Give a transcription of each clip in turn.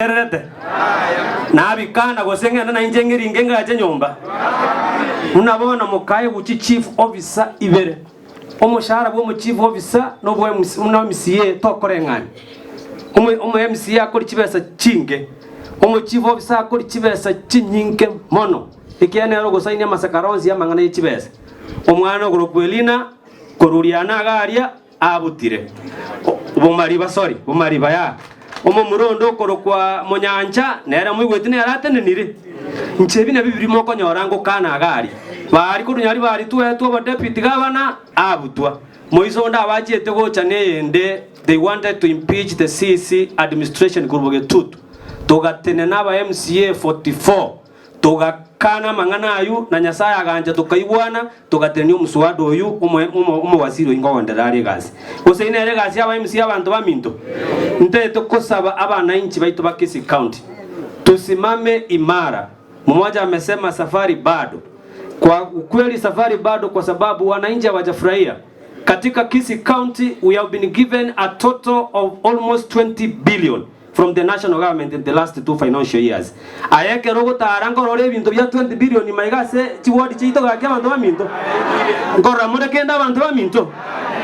Ererete? Nabikana gose ng'ende nainche ng'eringe ngache nyomba? Buna bono mokaegwa chichief officer ibere, omoshahara bwa omochief officer na obwa MC buna MCA tokoreng'ania. Omo omo MCA akori chibesa chinke, omochief officer akori chibesa chinyinke mono, ekiagera nere ogosainia amasakara onsi y'amang'ana ye chibesa. Omwana okorokwa Elina korwa Riana iga aria, abutire. Bomariba, sorry, bomariba ya. Omomura onde okorokwa Monyancha, nere moigweti nere atenenire. Inche ebi nabio biria mokonyora ngokana iga aria. Baria korwa Nyaribari twaetwe obodeputy gavana, abutwa. Moiso onde abachiete gocha neyende, they wanted to impeach the CEC administration korwa Bogetutu. Togatenena aba MCA 44. Togakana amang'ana ayio, na Nyasae agancha tokaigwana, togatenenia omoswada oyio omowasiri oyio nkogenderera are egasi. Gose inere nere egasi y'aba MC abanto baminto? Ntagete kosaba abanainchi baito ba Kisii County, tusimame imara. Mmoja amesema safari bado. Kwa ukweli safari bado kwa sababu wananchi hawajafurahia. Katika Kisii County we have been given a total of almost 20 billion. from the national government in the last two financial years. Aye ekero ogotara nkorora ebinto bia 20 billion maiga ase chiward chiaito gaki abanto baminto. Nkorora more kende abanto baminto.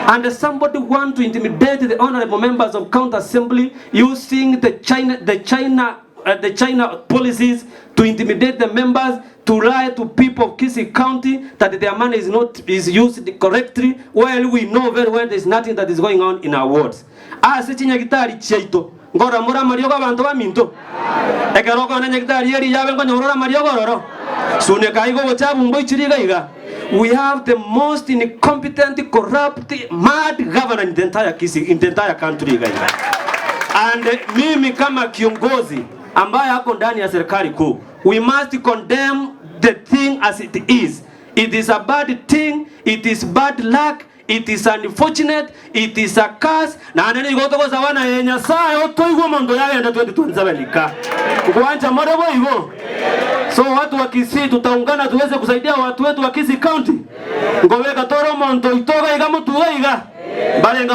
And somebody want to intimidate the honorable members of county assembly using the China, the China, uh, the China policies to intimidate the members to lie to people of Kisii County that their money is not is used correctly while we know very well there is nothing that is going on in our wards. Ase chinyagitari chiaito nkorora more amariogo abanto baminto. Ekero okogenda nyagitari eria yabe nkonyora ore amariogo ororo. Suneka iga obochabu mboichire iga iga. We have the most incompetent, corrupt, mad governor in the entire Kisii, in the entire country iga iga. And mimi kama kiongozi ambaye ako ndani ya serikali kuu, we must condemn the thing as it is. It is a bad thing, it is bad luck, It is unfortunate, it is a curse, naende nigo togosaba naye Nyasae otoigwe omonto oyo agende 2027 ka. Nkwancha more boigo? So watu wa Kisii tutaungana tuweze kusaidia watu wetu wa Kisii County. Nkobeka tore omonto oito iga iga motuga iga. Mbarenga.